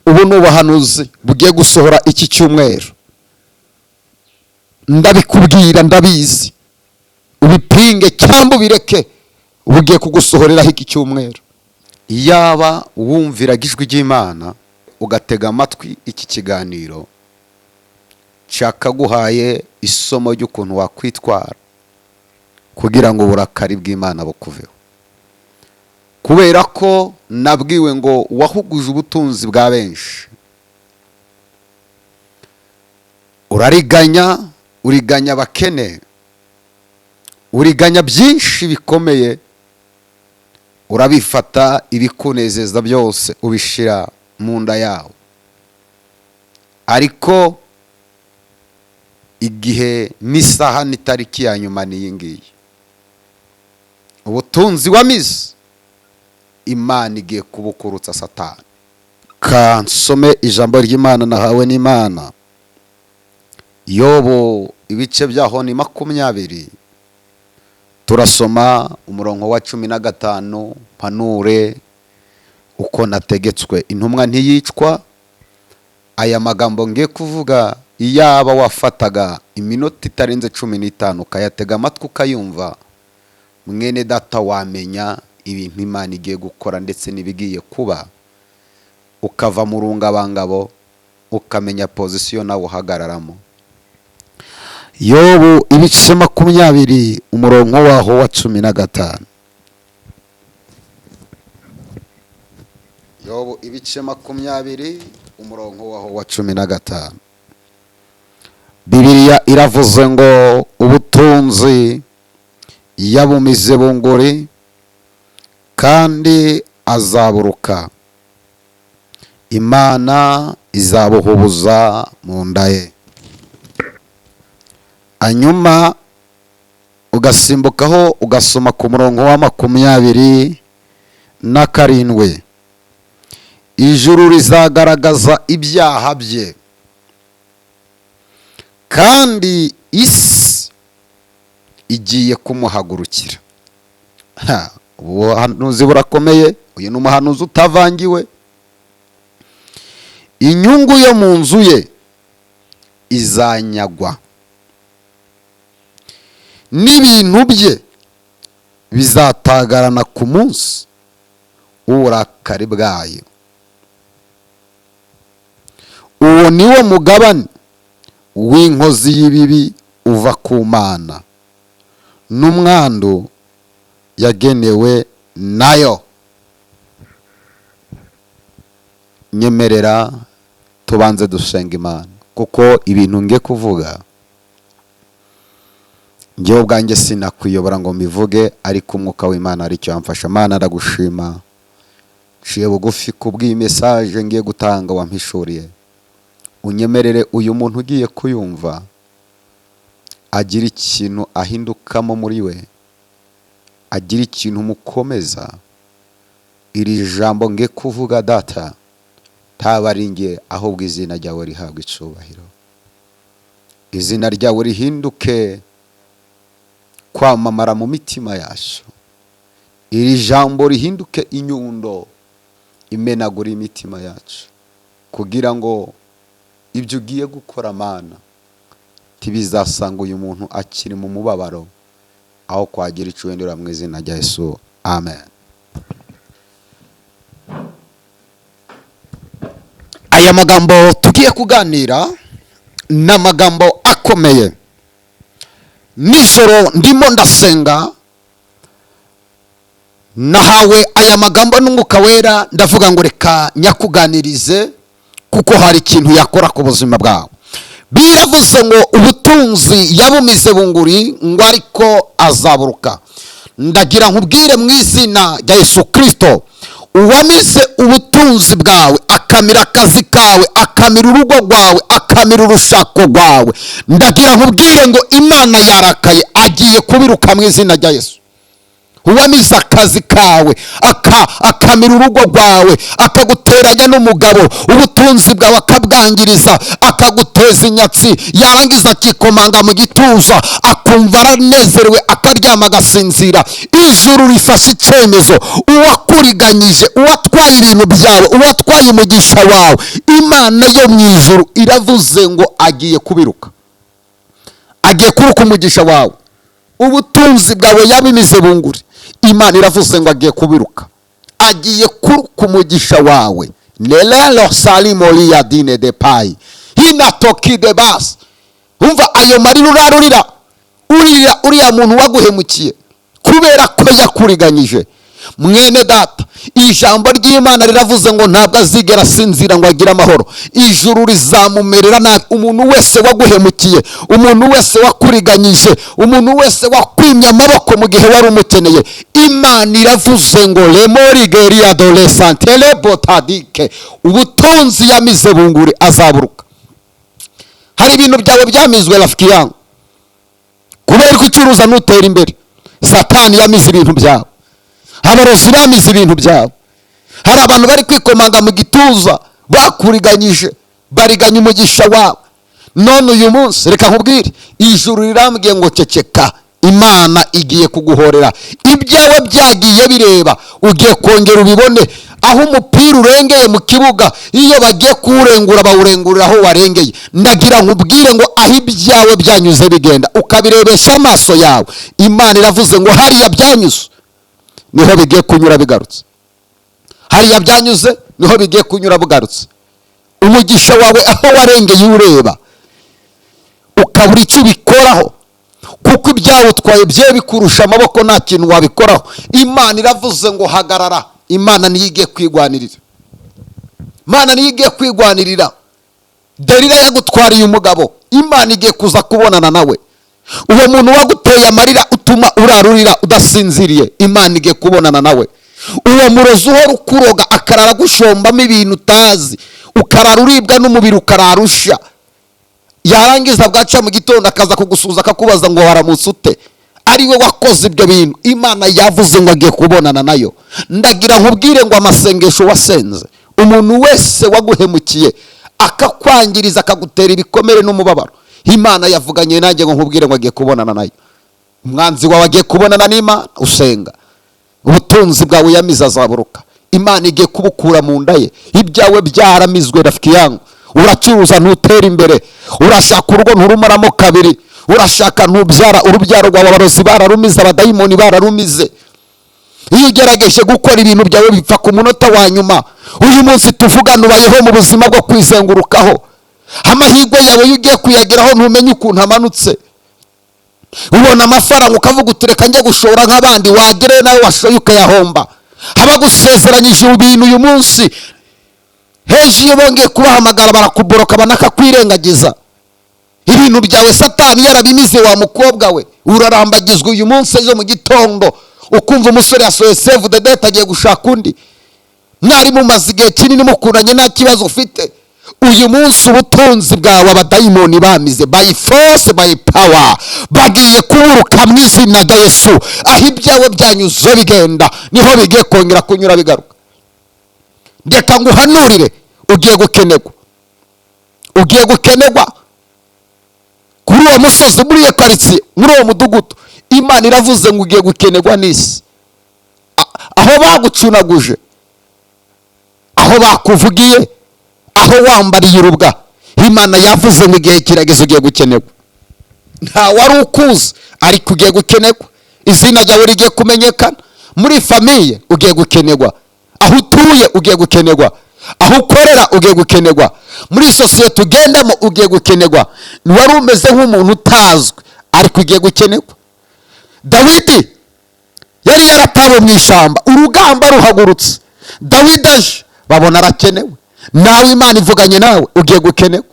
Ubu ni ubuhanuzi bugiye gusohora iki cyumweru. Ndabikubwira, ndabizi, ubipinge cyangwa ubireke, bugiye kugusohoreraho iki cyumweru. Yaba wumviraga ijwi ry'Imana, ugatega amatwi iki kiganiro, cyakaguhaye isomo ry'ukuntu wakwitwara kugira ngo uburakari bw'Imana bukuveho, kubera ko nabwiwe ngo wahuguje ubutunzi bwa benshi, urariganya, uriganya abakene, uriganya byinshi bikomeye, urabifata, ibikunezeza byose ubishyira mu nda yawe. Ariko igihe n'isaha n'itariki ya nyuma ni iyi ngiyi. Ubutunzi wamize, Imana igiye kubukurutsa Satani. Kansome ijambo ry'Imana nahawe n'Imana. Yobu, ibice byaho ni 20, turasoma umurongo wa 15. Mpanure uko nategetswe, intumwa ntiyicwa. Aya magambo ngiye kuvuga, iyaba wafataga iminota itarenze 15 ukayatega amatwi ukayumva, mwene data, wamenya ibintu Imana igiye gukora ndetse n'ibigiye kuba, ukava mu rungabangabo, ukamenya position nawe uhagararamo. Yobu ibice 20, umurongo waho wa 15. Yobu ibice 20, umurongo waho wa 15. Bibiliya iravuze ngo ubutunzi yabumize bunguri, kandi azaburuka, Imana izabuhubuza mu nda ye. Hanyuma ugasimbukaho, ugasoma ku murongo wa 27: ijuru rizagaragaza ibyaha bye, kandi isi igiye kumuhagurukira. Ubuhanuzi burakomeye. Uyu ni umuhanuzi utavangiwe. Inyungu yo mu nzu ye izanyagwa, n'ibintu bye bizatagarana ku munsi w'uburakari bwayo. Uwo ni wo mugabane w'inkozi y'ibibi uva ku Mana, n'umwandu yagenewe nayo. Nyemerera tubanze dusenga Imana, kuko ibintu nge kuvuga ngewe ubwanjye sinakwiyobora ngo mbivuge, ariko Umwuka w'Imana aricyo yamfasha. Mana, aragushima, nciye bugufi kubw'iyi message ngiye gutanga wampishuriye. Unyemerere uyu muntu ugiye kuyumva agira ikintu ahindukamo muri we, agira ikintu umukomeza. Iri jambo nge kuvuga, Data, ntaba ari nge, ahubwo izina ryawe rihabwa icubahiro, izina ryawe rihinduke kwamamara mu mitima yacu, iri jambo rihinduke inyundo imenagura imitima yacu, kugira ngo ibyo ugiye gukora, Mana, ntibizasanga uyu muntu akiri mu mubabaro, aho kwagira icyo wendera, mu izina rya Yesu, amen. Aya magambo tugiye kuganira ni amagambo akomeye. Nijoro ndimo ndasenga, nahawe aya magambo n'Umwuka Wera, ndavuga ngo reka nyakuganirize, kuko hari ikintu yakora ku buzima bwawe. Biravuze ngo ubutunzi yabumize bunguri, ngo ariko azaburuka. Ndagira nkubwire mu izina rya Yesu Kirisito: uwamize ubutunzi bwawe, akamira akazi kawe, akamira urugo rwawe, akamira urushako rwawe, ndagira nkubwire ngo Imana yarakaye, agiye kubiruka mu izina rya Yesu. Uwamize akazi kawe, akamira urugo rwawe, akaguteranya n'umugabo, ubutunzi bwawe akabwangiriza, akaguteza inyatsi, yarangiza akikomanga mu gituza, akumva aranezerewe, akaryama agasinzira. Ijuru rifashe icyemezo, uwakuriganyije, uwatwaye ibintu byawe, uwatwaye umugisha wawe, Imana yo mu ijuru iravuze ngo agiye kubiruka, agiye kuruka umugisha wawe, ubutunzi bwawe yabimize bunguri. Imana iravuze ngo agiye kubiruka, agiye kuruka umugisha wawe. Lelelo salimoliya dine de payi hinatoki de basi. Umva ayo marira urarurira, urira uriya muntu waguhemukiye kubera ko yakuriganyije. Mwene data, ijambo ry'Imana riravuze ngo ntabwo azigera asinzira ngo agire amahoro. Ijuru rizamumerera nabi. Umuntu wese waguhemukiye, umuntu wese wakuriganyije, umuntu wese wakwimye amaboko mu gihe wari umukeneye, Imana iravuze ngo lemorigeriya dore botadike, ubutunzi yamize bunguri azaburuka. Hari ibintu byawe byamizwe, rafiki yangu, kubera ko ucuruza ntutera imbere. Satani yamize ibintu byawe, abarozi bamize ibintu byabo. Hari abantu bari kwikomanga mu gituza, bakuriganyije, bariganya umugisha wawe. None uyu munsi reka nkubwire, ijuru rirambwiye ngo ceceka, Imana igiye kuguhorera. Ibyawe byagiye bireba, ugiye kongera ubibone. Aho umupira urengeye mu kibuga, iyo bagiye kuwurengura bawurengurira aho warengeye. Ndagira nkubwire ngo aho ibyawe byanyuze bigenda ukabirebesha amaso yawe, Imana iravuze ngo hariya byanyuze niho bigiye kunyura bigarutse. Hariya byanyuze niho bigiye kunyura bugarutse. Umugisha wawe aho warengeye ureba ukabura icyo ubikoraho, kuko ibyawutwaye bye bikurusha amaboko, nta kintu wabikoraho. Imana iravuze ngo hagarara. Imana niyo igiye kwigwanirira, Imana niyo igiye kwigwanirira. Derira yagutwariye umugabo, Imana igiye kuza kubonana nawe. Uwo muntu waguteye amarira utuma urarurira udasinziriye, Imana igiye kubonana nawe. Uwo murozi uhora ukuroga akarara agushombamo ibintu utazi, ukarara uribwa n'umubiri, ukarara usha, yarangiza bwaca mu gitondo akaza kugusuhuza akakubaza ngo waramutse ute, ari we wakoze ibyo bintu. Imana yavuze ngo agiye kubonana nayo. Ndagira nkubwire ngo amasengesho wasenze, umuntu wese waguhemukiye akakwangiriza, akagutera ibikomere n'umubabaro, Imana yavuganye nanjye ngo nkubwire ngo agiye kubonana nayo. Umwanzi wawe agiye kubonana n'Imana usenga. Ubutunzi bwawe yamize azaburuka, Imana igiye kubukura mu nda ye. Ibyawe byaramizwe, rafiki yangu. Uracuruza ntutera imbere, urashaka urugo nturumaramo kabiri, urashaka ntubyara, urubyaro rwawe abarozi bararumize, abadayimoni bararumize. Iyo ugerageje gukora ibintu byawe bipfa ku munota wa nyuma. Uyu munsi tuvugana ubayeho mu buzima bwo kwizengurukaho. Amahirwe yawe iyo ugiye kuyageraho ntumenye ukuntu amanutse. Ubona amafaranga ukavuga uti reka njye gushora nk'abandi, wagerayo nawe washoye ukayahomba. Abagusezeranyije ibintu uyu munsi, hejo iyo bongeye kubahamagara barakuboroka banakakwirengagiza. Ibintu byawe Satani yarabimize. Wa mukobwa we, urarambagizwa uyu munsi, ejo mu gitondo ukumva umusore yasohoye save the date, agiye gushaka undi. Mwari mumaze igihe kinini mukundanye nta kibazo ufite. Uyu munsi ubutunzi bwawe abadayimoni bamize by force, by power, bagiye kuburuka mu izina rya Yesu. Aho ibyawe byanyuze bigenda niho bigiye kongera kunyura bigaruka. Reka nguhanurire, ugiye gukenerwa, ugiye gukenerwa kuri uwo musozi, muri iyo karitsiye, muri uwo mudugudu. Imana iravuze ngo ugiye gukenerwa n'isi. Aho bagucunaguje, aho bakuvugiye, aho wambariye urubwa, Imana yavuze ngo igihe kirageze, ugiye gukenerwa. Nta wari ukuzi ariko ugiye gukenerwa. Izina ryawe rigiye kumenyekana muri famille, ugiye gukenerwa. Aho utuye ugiye gukenerwa, aho ukorera ugiye gukenerwa, muri sosiyete ugendamo ugiye gukenerwa. Wari umeze nk'umuntu utazwi ariko ugiye gukenerwa. Dawidi yari yaratawe mu ishyamba, urugamba ruhagurutse, Dawidi aje babona arakenewe. Nawe Imana ivuganye nawe, ugiye gukenerwa.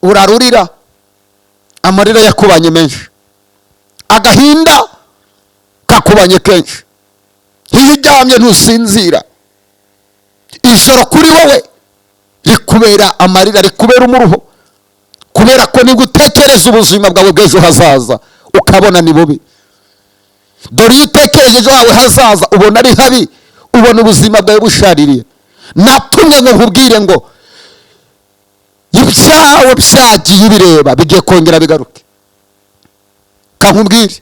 Urarurira, amarira yakubanye menshi, agahinda kakubanye kenshi. Iyo uryamye ntusinzira, ijoro kuri wowe rikubera amarira, rikubera umuruho, kubera ko nibwo utekereza ubuzima bwawe bw'ejo hazaza ukabona ni bubi. Dore iyo utekereje ejo hawe hazaza ubona ari habi, ubona ubuzima bwawe bushaririye. Natumwe ngo nkubwire ngo ibyawe byagiye ubireba bigiye kongera bigaruke. Kankubwire,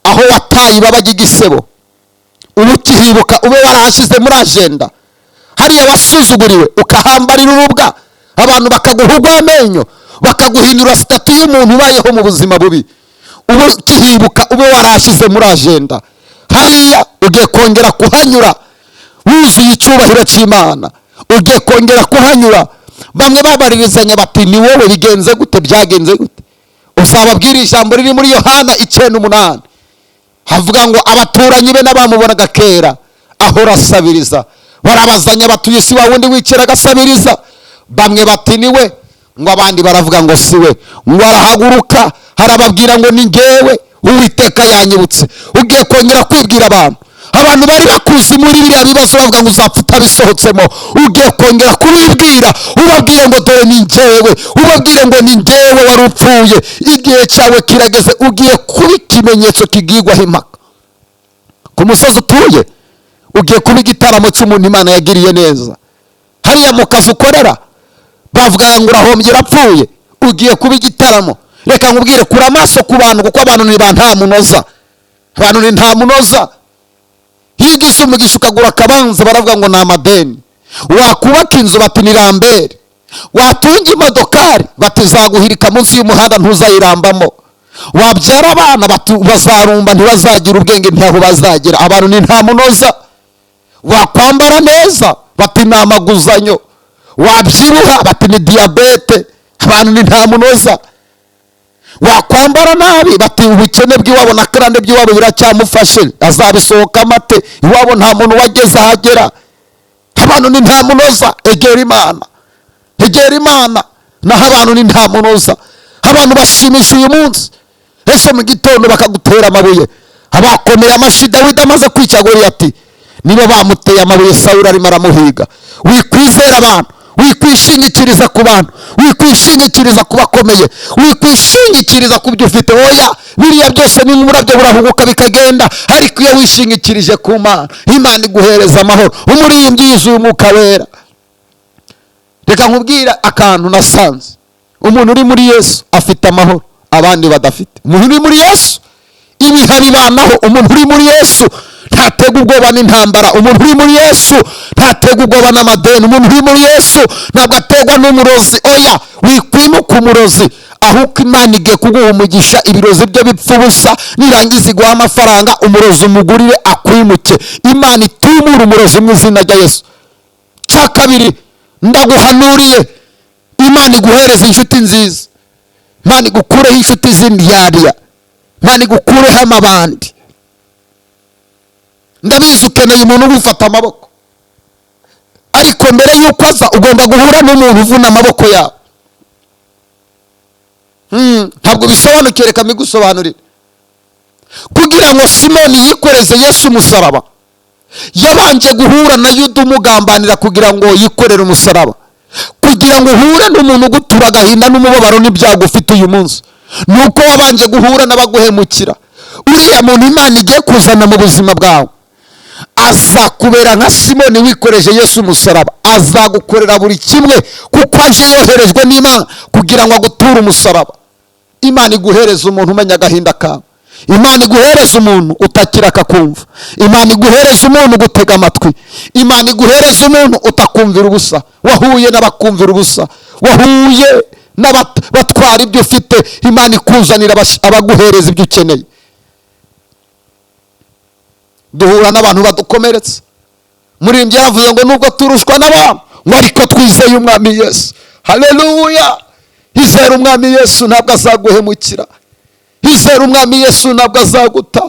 aho wataye ibaba ry'igisebo uba ukihibuka, ube warahashyize muri agenda. Hariya wasuzuguriwe ukahambarira urubwa, abantu bakaguha urw'amenyo, bakaguhindura statut y'umuntu ubayeho mu buzima bubi, uba ukihibuka, ube warahashyize muri agenda. Hariya ugiye kongera kuhanyura wuzuye icyubahiro cy'Imana. Ugiye kongera kuhanyura bamwe babaririzanya bati: "Ni wowe? Bigenze gute? Byagenze gute?" Uzababwira ijambo riri muri Yohana 9:8, havuga ngo abaturanyi be n'abamubonaga kera ahora asabiriza barabazanya batuye: "Si wa wundi wicara agasabiriza?" Bamwe bati: "Ni we." Ngo abandi baravuga ngo: "Si we." Ngo arahaguruka, harababwira ngo: "Ni ngewe, Uwiteka yanyibutse." Ugiye kongera kwibwira abantu. Abantu bari bakuzi muri biriya bibazo bavuga ngo uzapfa utabisohotsemo, ugiye kongera kubibwira, ubabwire ngo: "Dore ni ngewe." Ubabwire ngo: "Ni ngewe wari upfuye." Igihe cyawe kirageze, ugiye kuba ikimenyetso kigigwaho impaka ku musozi utuye. Ugiye kuba igitaramo cy'umuntu Imana yagiriye neza. Hariya mu kazi ukorera bavugaga ngo urahombye, urapfuye, ugiye kuba igitaramo. Reka nkubwire, kura amaso ku bantu, kuko abantu ni ba nta munoza. Abantu ni nta munoza. Iyo ugize umugisha ukagura akabanza, baravuga ngo ni amadeni. Wakubaka inzu, bati ni rambere. Watunga imodokari, bati zaguhirika munsi y'umuhanda, ntuzayirambamo. Wabyara abana, bati bazarumba, ntibazagira ubwenge, ntaho bazagera. Abantu ni nta munoza. Wakwambara neza, bati ni amaguzanyo. Wabyibuha, bati ni diyabete. Abantu ni nta munoza. Wakwambara nabi, bati ubukene bw'iwabo na karande by'iwabo biracyamufashe, azabisohokamo ate? Iwabo nta muntu wageze ahagera. Abantu ni nta munoza. Egera Imana, egera Imana. Naho abantu ni nta munoza. Abantu bashimisha uyu munsi, ese mu gitondo bakagutera amabuye. Abakomeye amashyi Dawidi amaze kwica Goliyati nibo bamuteye amabuye Sawuli arimo aramuhiga. Wikwizera abantu, wikwishingikiriza ku bantu, wikwishingikiriza ku bakomeye, wikwishingikiriza ku byo ufite. Oya, biriya byose ni nk'umurabyo, burahubuka bikagenda. Ariko iyo wishingikirije ku Mana, Imana iguhereza amahoro. Umuririmbyi yuzuye Umwuka Wera. Reka nkubwire akantu nasanze: umuntu uri muri Yesu afite amahoro abandi badafite. Umuntu uri muri Yesu ibiha bibanaho. Umuntu uri muri Yesu ntatega ubwoba n'intambara. Umuntu uri muri Yesu ntatega ubwoba n'amadeni. Umuntu uri muri Yesu ntabwo ategwa n'umurozi. Oya, wikwimuka umurozi, ahubwo Imana igiye kuguha umugisha, ibirozi bye bipfa ubusa. Nirangiza iguha amafaranga, umurozi umugurire akwimuke. Imana itumure umurozi mu izina rya Yesu. Cya kabiri, ndaguhanuriye, Imana iguhereza inshuti nziza. Imana igukureho inshuti z'indyarya, Imana igukureho amabandi. Ndabizi ukeneye umuntu ugufata amaboko, ariko mbere y'uko aza ugomba guhura n'umuntu uvuna amaboko yawe. Ntabwo bisobanukiwe, reka mbigusobanurire. Kugira ngo Simoni yikoreze Yesu umusaraba, yabanje guhura na Yuda umugambanira kugira ngo yikorere umusaraba. Kugira ngo uhure n'umuntu ugutura agahinda n'umubabaro n'ibyago ufite uyu munsi, ni uko wabanje guhura n'abaguhemukira. Uriya muntu Imana igiye kuzana mu buzima bwawe azakubera nka Simoni wikoreje Yesu umusaraba. Azagukorera buri kimwe kuko aje yoherejwe n'Imana kugira ngo aguture umusaraba. Imana iguhereza umuntu umenya agahinda kawe. Imana iguhereza umuntu utakira akakumva. Imana iguhereza umuntu ugutega amatwi. Imana iguhereza umuntu utakumvira ubusa. Wahuye n'abakumvira ubusa, wahuye n'abatwara ibyo ufite. Imana ikuzanira abaguhereza ibyo ukeneye. Duhura n'abantu badukomeretsa. Muririmbyi yaravuze ngo nubwo turushwa n'abantu, ngo ariko twizeye Umwami Yesu. Haleluya! Izera Umwami Yesu, ntabwo azaguhemukira. Izera Umwami Yesu, ntabwo azaguta.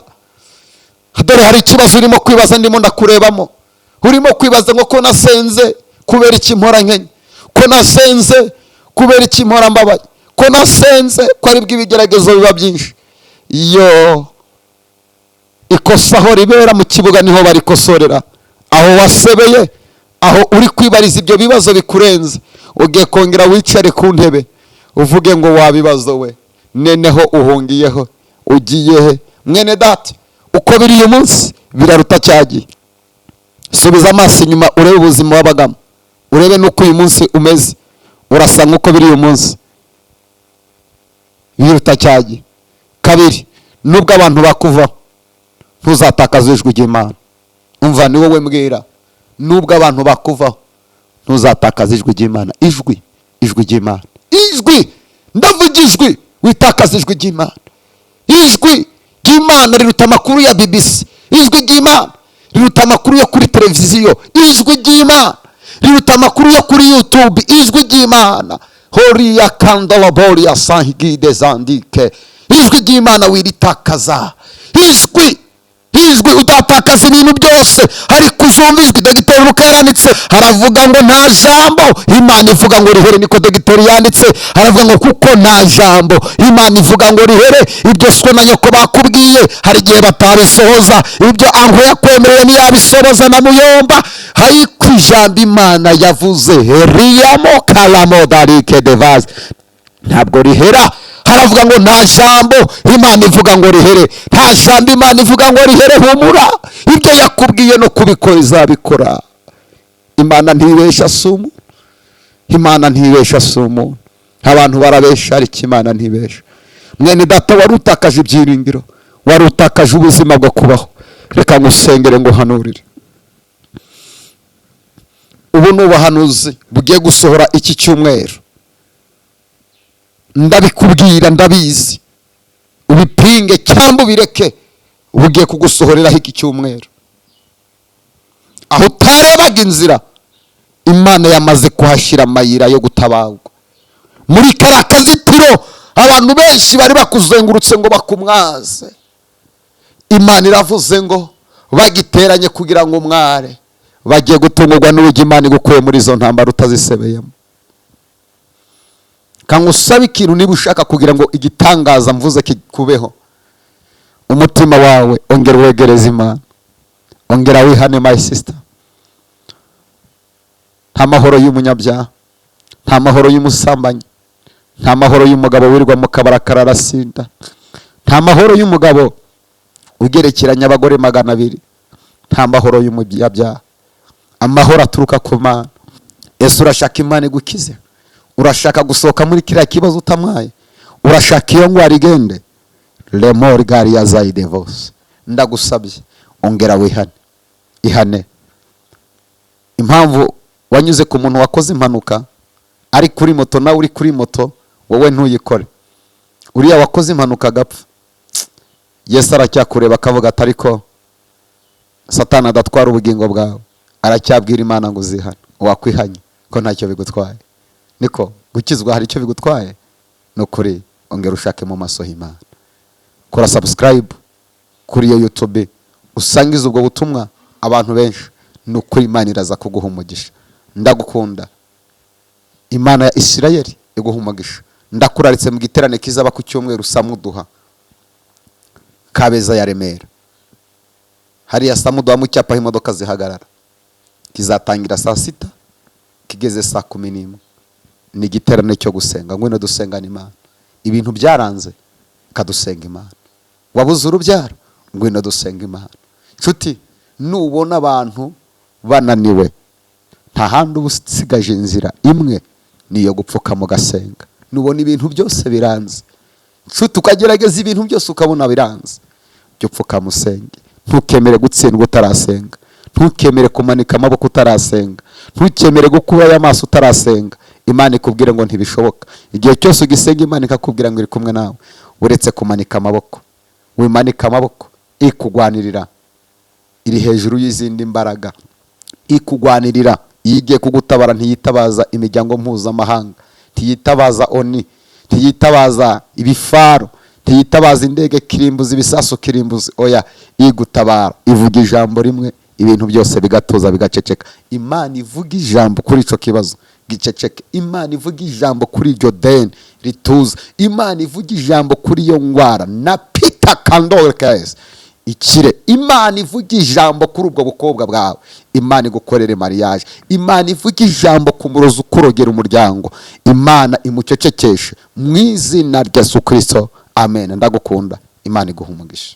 Dore hari ikibazo urimo kwibaza, ndimo ndakurebamo. Urimo kwibaza ngo: "Ko nasenze, kubera iki mpora nkenye? Ko nasenze, kubera iki mpora mbabaye? Ko nasenze, ko aribwo ibigeragezo biba byinshi?" Iyo ikosa aho ribera mu kibuga niho barikosorera. Aho wasebeye, aho uri kwibariza ibyo bibazo bikurenze, ugiye kongera wicare ku ntebe uvuge ngo: "Wabibazo we, neneho uhungiyeho, ugiye he?" Mwene data, Uko biri uyu munsi biraruta cya gihe. Subiza amaso inyuma, urebe ubuzima wabagamo, urebe n'uko uyu munsi umeze. Urasa nk'uko biri uyu munsi, biruta cya gihe. Kabiri, nubwo abantu bakuvaho, ntuzatakaze ijwi ry'Imana. Umva, ni wowe mbwira. Nubwo abantu bakuvaho, ntuzatakaze ijwi ry'Imana. Ijwi, ijwi ry'Imana, ijwi, ndavuga ijwi. Witakaza ijwi ry'Imana. Ijwi ry'Imana riruta amakuru ya BBC. Ijwi ry'Imana riruta amakuru yo kuri televiziyo. Ijwi ry'Imana riruta amakuru yo kuri YouTube. Ijwi ry'Imana, horiya kandalaboriya sahigide zandike. Ijwi ry'Imana wiritakaza. Ijwi, ijwi. Udatakaza ibintu byose, ariko uzumva ijwi. Dogiteri Luka yaranditse, haravuga ngo nta jambo Imana ivuga ngo rihere. Niko dogiteri yanditse, haravuga ngo kuko nta jambo Imana ivuga ngo rihere. Ibyo swe na nyoko bakubwiye, hari igihe batabisohoza. Ibyo ango yakwemereye ntiyabisohoza na muyomba. Ariko ijambo Imana yavuze, heriyamo karamodarike devaze, ntabwo rihera. Haravuga ngo nta jambo Imana ivuga ngo rihere. Nta jambo Imana ivuga ngo rihere. Humura, ibyo yakubwiye no kubikora izabikora. Imana ntibesha, si umuntu. Imana ntibesha, si umuntu. Abantu barabesha, ariko Imana ntibesha. Mwene data wari utakaje ibyiringiro, wari utakaje ubuzima bwo kubaho, reka ngusengere, ngo hanurire. Ubu ni ubuhanuzi bugiye gusohora iki cyumweru. Ndabikubwira, ndabizi, ubipinge cyangwa ubireke, bugiye kugusohoreraho iki cyumweru. Aho utarebaga inzira, Imana yamaze kuhashyira amayira yo gutabarwa. Muri kariya kazitiro abantu benshi bari bakuzengurutse ngo bakumwaze, Imana iravuze ngo bagiteranye kugira ngo umware, bagiye gutungurwa n'uburyo Imana igukuye muri izo ntambara utazisebeyemo. Kangusabe ikintu: niba ushaka kugira ngo igitangaza mvuze kikubeho, umutima wawe ongera uwegereze Imana, ongera wihane. My sister, nta mahoro y'umunyabyaha, nta mahoro y'umusambanyi, nta mahoro y'umugabo wirirwa mu kabari akararasinda, nta mahoro y'umugabo ugerekeranya abagore 200, nta mahoro y'umunyabyaha. Amahoro aturuka ku Mana. Ese urashaka Imana igukize? Urashaka gusohoka muri kiriya kibazo utamwaye? Urashaka iyo ndwara igende? Remori gari ya zayidevose. Ndagusabye, ongera wihane, ihane. Impamvu wanyuze ku muntu wakoze impanuka ari kuri moto, nawe uri kuri moto, wowe ntuyikore, uriya wakoze impanuka agapfa, Yesu aracyakureba akavuga ati ariko Satani adatwara ubugingo bwawe. Aracyabwira Imana ngo uzihane. Wakwihanye ko ntacyo bigutwaye? Niko gukizwa hari icyo bigutwaye? Ni ukuri, ongera ushake mu maso y'Imana. Kora subscribe kuri iyo YouTube, usangize ubwo butumwa abantu benshi. Ni ukuri, Imana iraza kuguha umugisha. Ndagukunda. Imana ya Isirayeli iguha umugisha. Ndakuraritse mu giterane kizaba ku cyumweru Samuduha, Kabeza ya Remera, hariya Samuduha mu cyapa aho imodoka zihagarara. Kizatangira saa 6 kigeze saa 11. Ni igiterane cyo gusenga. Ngwino dusengana Imana. Ibintu byaranze, kadusenga Imana. Wabuze urubyaro, ngwino dusenga Imana. Nshuti, nubona abantu bananiwe, nta handi uba usigaje inzira imwe, niyo gupfukama ugasenga. Nubona ibintu byose biranze, nshuti, ukagerageza ibintu byose ukabona biranze, jya upfukama usenge. Ntukemere gutsindwa utarasenga. Ntukemere kumanika amaboko utarasenga. Ntukemere gukurayo amaso utarasenga. Imana ikubwire ngo ntibishoboka. Igihe cyose ugisenga, Imana ikakubwira ngo iri kumwe nawe. Uretse kumanika amaboko, wimanika amaboko. Ikugwanirira iri hejuru y'izindi mbaraga. Ikugwanirira iyo igiye kugutabara ntiyitabaza imiryango mpuzamahanga, ntiyitabaza ONU, ntiyitabaza ibifaro, ntiyitabaza indege kirimbuzi, ibisasu kirimbuzi. Oya, igutabara ivuga ijambo rimwe, ibintu byose bigatuza, bigaceceka. Imana ivuga ijambo kuri icyo kibazo giceceke. Imana ivuga ijambo kuri iryo deni rituza. Imana ivuga ijambo kuri iyo ndwara na pita kandorikesi ikire. Imana ivuga ijambo kuri ubwo bukobwa bwawe, Imana igukorere mariage. Imana ivuga ijambo ku murozi ukurogera umuryango, Imana imucecekeshe mu izina rya Yesu Kirisito. Amen. Ndagukunda. Imana iguha umugisha.